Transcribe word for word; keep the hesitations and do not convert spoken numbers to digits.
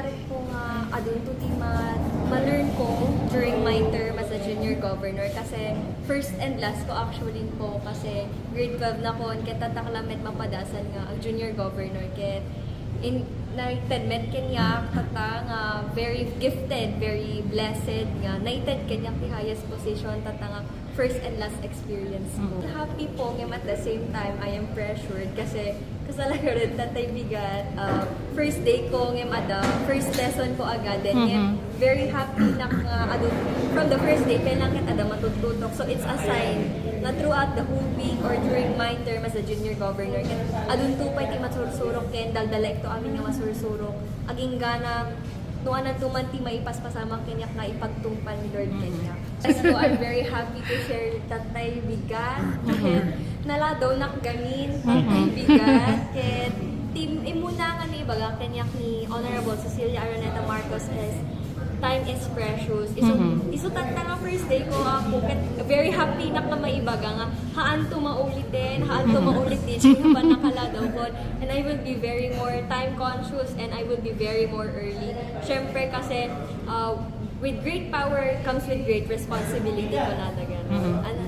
Ko nga adunto ti ma-, ma-learn ko during my term as a junior governor kasi first and last ko actually po kasi grade twelve na ko ket tatta la met mapadasan nga ag junior governor ket in, naited met kaniak tatta nga very gifted, very blessed nga naited kaniak ti highest position tatta nga first and last experience ko. Happy po ngem at the same time I am pressured kasi kasala ka rin tatay bigat. Uh, first day ko ngem ada, first lesson ko agad. Then ngem very happy na nga adun from the first day kailangan ket ada matututok. So it's a sign na throughout the whole week or during my term as a junior governor, ket adunto pay ti masursurok ken daldalaekto amin nga masursurok. Agingga na no ananto man ti maipaspasamak kaniak nga ipagtungpal ni Lord kaniak. So, I'm very happy to share Tatay Bigat. Naladaw nak gamin, Tatay Bigat. Ket ti immuna nga naibaga kaniak ni Honorable Cecilia Araneta Marcos is time is precious. Isu, isu tatta nga first day ko ako. Ket very happy nak nga maibaga nga haanto mauliten, haanto maulit di siya pa nakaladaw ko. And I will be very more time conscious and I will be very more early. Siyempre kasi uh, with great power comes with great responsibility ko nadagan. Ano,